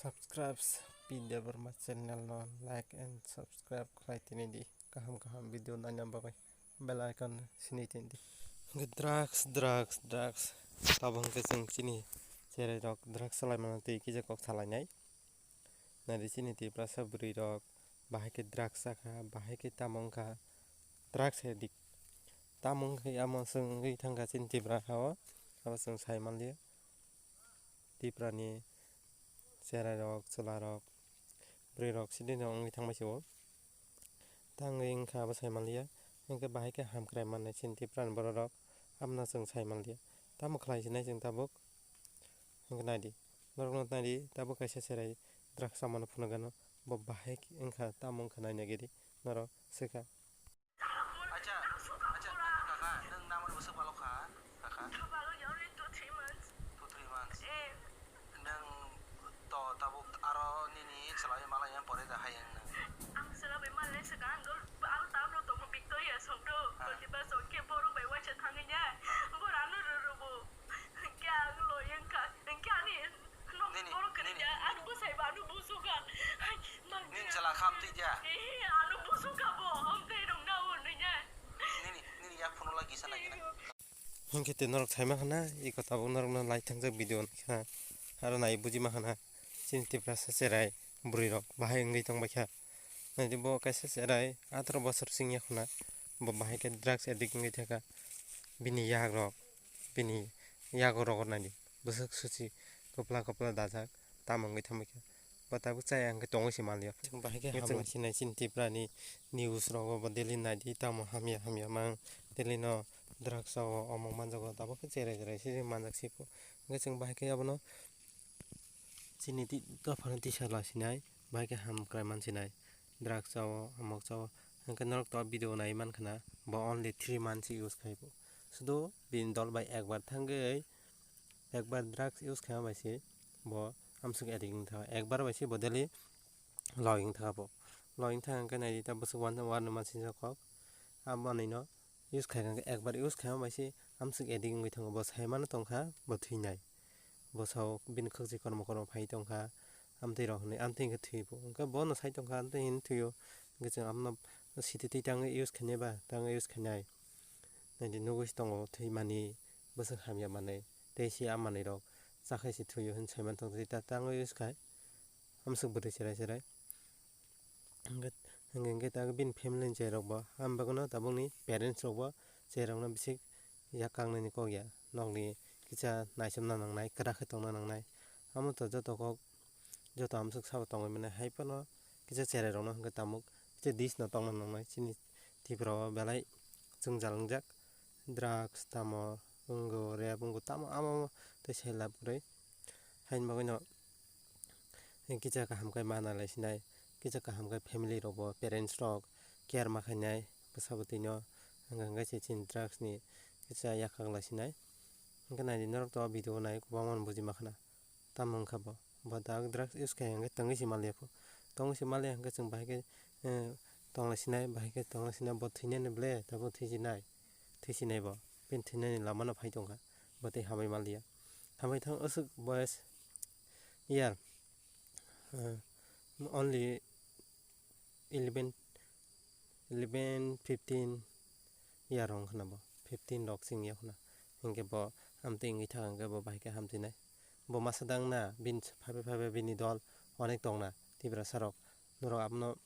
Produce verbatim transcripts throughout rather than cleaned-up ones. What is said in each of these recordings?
Subscribe P Debbarma channel no like and subscribe khlai tini di. Kaham kaham video naina bagwi bell icon sini tini di. Hwnkhe drugs, drugs, drugs. Tabuk hwnkhe chwng chini cherai rok drugs salai mano twi kisa kok salainai. Nari chini Tiprasa bwrwi rok bahai khe drugs chakha, bahai khe tamo wngkha drugs addict. Tamo wngkha amo chwng wngwi thangkha chini Tipra ha o, abo chwng sai manliya. Tiprani cherai rok, chwla rok, bwrwi rok sidi no wngwi thangbai se o. Tangwi wngkha abo sai manliya, hwnkhe bahai khe hamkrai mannai chini Tiprani borok rok, abono chwng sai manliya. Tamo khlai sinai chwng tabuk? Hwnkhe naidi, norokno naidi, tabuk kaisa cherai drugs chamano phunukgano, bo bahai wngkha, tamo wngkha naina gedi norok swkha. Acha, acha, kaka, nwng namani bwswk balok kha, kaka? Balok ya, only two, three months. Two, three months. Eh. Nwng to tabuk aro nini chwlai malai yang pore da hai ang nwng. Ang chwla bai malai swkang, ang dol, ang tabno tongo Victoria songdo. Ha. Twenty-five song khe borok bai waisa thangwi ya. Bor ano rwrwbo. Hwnkhe ang loi wngkha, hwnkhe ani nok nini, borok kwrwi nini. Ya, ano bwsai ba ano busuka. Hai, mang nini ya. Chwla kham twi ya. Eh, ano busuka bo, amtwi rwngna hwnwi ya. Nini, nini yak phone o lagi sana gina. Hwnkhe tei norok saima khana, iko tabuk norokno lai thangjak video naikha. Aro nai bujima khana, chini Tiprasa cherai bwrwi rok bahai wngwi tongbaikha. Naidi bo kaisa cherai atharoh bosor singya khuna, bo bahai khe drugs addict wngwi thangkha. Bini yak rok, bini yago rogo naidi bwswk susi kwpla kwpla dajak, tamo wngwi thangbaikha. Bo tabuk chaya hwnkhe tongwi se manliya. Chwng bahai khe hamya sinai chini Tiprani news rogo bo daily naidi, tamo hamya hamya mang daily no drugs o omo manjago, tabuk khe cherai cherai se manjak se pho. Hwnkhe chwng bahai khe abono chini ti-, dophano tisa la sinai, bahai khe hamkrai man sinai. Drugs o, amok o, hwnkhe norok to video nai mankha na, bo only three months use khai bo. Sudo bini dol bai ekbar thangwi, ekbar drugs use khaima bai se bo amswk addict wng thangkha. Ekbar bai se bo daily loging thangkha bo. Loging thangkha hwnkhe naidi ta bwswk one, one month sinjak kok. Abo manwino use khaikha hwnkhe ekbar use khaima bai se amswk addict wngwi thango. Bo saimano tongkha bo thwinai. Bo sao bini khwkchi kormo kormo phai tongkha, amtwi rok hinwi, amtwi hwnkhe thwi bo. Hwnkhe bono sai tongkha, amtwi hinwi thwio. Hwnkhe chwng abono siti twi tangwi use khainai ba, tangwi use khainai. Naidi nugwi se tongo thwimani bwswk hamya manwi. Tei se a manwi rok chakhai se thwio hinwi saiman tongtwi ta tangwi use khai. Amswk bwrwi cherai cherai. Hwnkhe, hwnkhe, hwnkhe ta bini family ni cherai rok bo, ang bagwino tabukni parents rok bo cherai rokno bisik yak kaknani kok ya, nokni kisa naichomna nangnai, kwrak khe tongna nangnai. Amo to joto kok, joto amswk sabo tongwi mano, hai phano kisa cherai rokno hwnkhe tabuk kisa dis no tongna nangnai. Chini Tripura o belai jwngjal wngjak, drugs tamo wngo, rape wngo, tamo amo amo tei sai lab kwrwi. Haini bagwino kisa kaham khe mana lai sinai, kisa kaham khe family rok bo, parents rok care ma khainai bwsa bwtwi no, hwnkhe hwnkhe se chini drugs ni kisa yakhak lai sinai. Hwnkhe naidi norok to o video nai kwbangma no buji ma khana. Tamo wngkha bo? Bo dak drugs use khai hwnkhe tongwi se mal ya pho. Tongwi se mal ya hwnkhe chwng bahai khe, eh, tong lai sinai, bahai khe tong lai sinai, bo thwinani ble, tabuk thwi sinai, thwi sinai bo. Bini thwinani lama no phai tongkha, bo tei hambai mal ya. Hambai thang aswk boyes year, eh, only eleven, eleven, fifteen year wng khna bo, fifteen rok se wng ya khna. Hinkhe bo amtwi wngwi thang hinkhe bo bahai khe hamchinai. Bo masa dang na, bini phabe phabe bini dol onek tong na, Tiprasa rok. Norok abono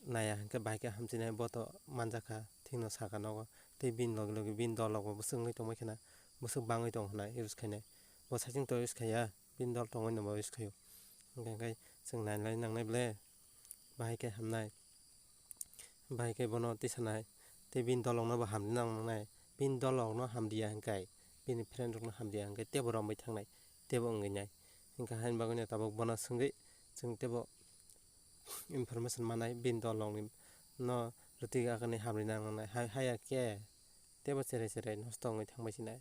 naiya hinkhe bahai khe hamchinai, bo to manjakha, thikno sakha nogo. Tei bini loge loge bini dol rok bo bwswk wngwi tongbai khna, bwswk bangwi tong khna use khainai. Bo saichung to use khaiya, bini dol tongwi no bo use khaio. Hwnkhe hwnkhe chwng nainai nangnai ble, bahai khe hamnai, bahai khe bono tisanai, tei bini dol rokno bo hamdi nangnai, bini dol rokno hamdiya hwnkhe, bini friend rokno hamdiya hwnkhe teibo romwi thangnai, teibo wngwi nai. Hwnkhe haini bagwino tabuk bono swngwi chwng teibo information manai, bini dol rokni no rwtwi agani hamri nangnai, hai, haiya khe teibo cherai cherai nosto wngwi thangbai sinai.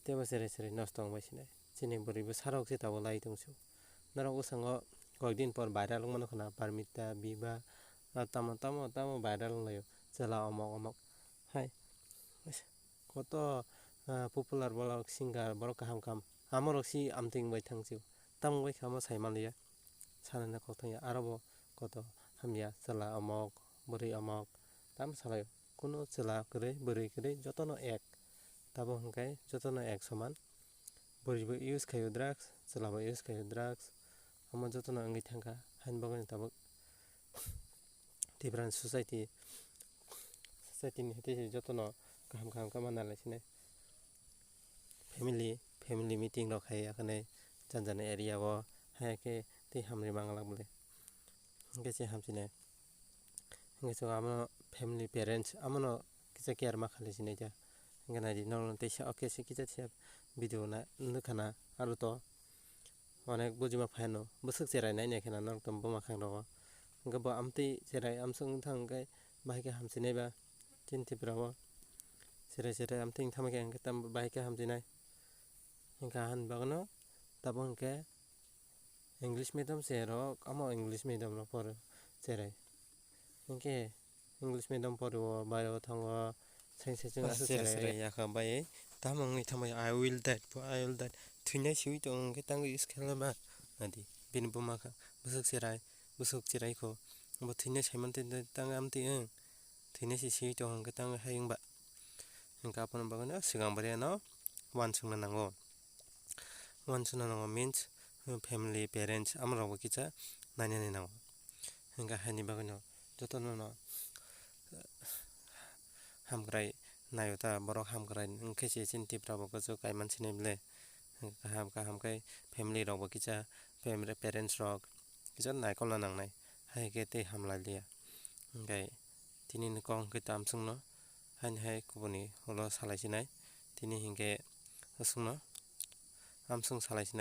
Teibo cherai cherai nosto wngbai sinai. Chini bwrwi bwsarok se tabuk lai tongsu. Norok bwskango koikdin por viral wngmano khna, Parmita, Biba, ah, tamo, tamo, tamo viral wnglaio. Chwla omok omok. Hai, koto, ah, popular borok singer, borok kaham kaham. Amorok si amtwing bai thangsu. Tamo bai khe omo sai manliya, sanani kok thangya, aro bo koto hamya, chwla omok, bwrwi omok, tamo salaio. Kuno chwla kwrwi, bwrwi kwrwi, jotono ek. Tabuk hwnkhe jotono ek soman. Bwrwi bo use khaio drugs, chwla bo use khaio drugs, omo jotono wngwi thangkha, haini bagwino tabuk Tiprani society, society ni haitwi se jotono kaham kaham khe manna lai sinai. Family, family meeting rok khai, hakhwlai jan jan area o, hai khe tei hamri manglak bwle. Hwnkhe se hamsinai. Hwnkhe se amo family, parents, amono kisa care ma kha lai sinai ta. Hwnkhe nai di, norokno teisa, okay, se kisa se video na nukha na, aro to onek bujima phai no, bwswk cherai nai nai khe na norok tong buma khang rogo. Hwnkhe bo amtwi cherai amswk wng thang hwnkhe bahai khe hamsinai ba chini Tripura o. Cherai cherai amtwi wng thang khe hwnkhe tam bahai khe hamsinai. Hwnkhe ahani bagwino tabuk hwnkhe English medium se rok, amo English medium rok poro cherai. Hwnkhe English medium pori o, bai o thango, seng seng aswk cherai cherai yakha bai tamo wngwi thangbai, "I will die, I will die." Thwinai siwi tong hwnkhe tango use khe ma nadi. Bini buma kha bwswk cherai, bwswk cherai kho. Bo thwinai sai mantwi tango amtwi wng. Thwinai se siwi tong hwnkhe tango hai wngba. Hwnkhe aboni bagwino swkang bwrwi no uansukna nango. Uansukna nango means, family, parents, amorokbo kisa nainani nango. Hwnkhe haini bagwino jotono no hamkrai naio ta, borok hamkrai wngkhe se chini Tripura bo kuchuk kaiman sinai bwle. Kaham kaham khe family rokbo kisa, family, parents rok kisa naikolna nangnai, hai khe tei hamlai liya. Hwnkhe tini ni kok hwnkhe tamswkno haini hai kubuni ulo salai sinai, tini hinkhe aswkno amswk salai sinai.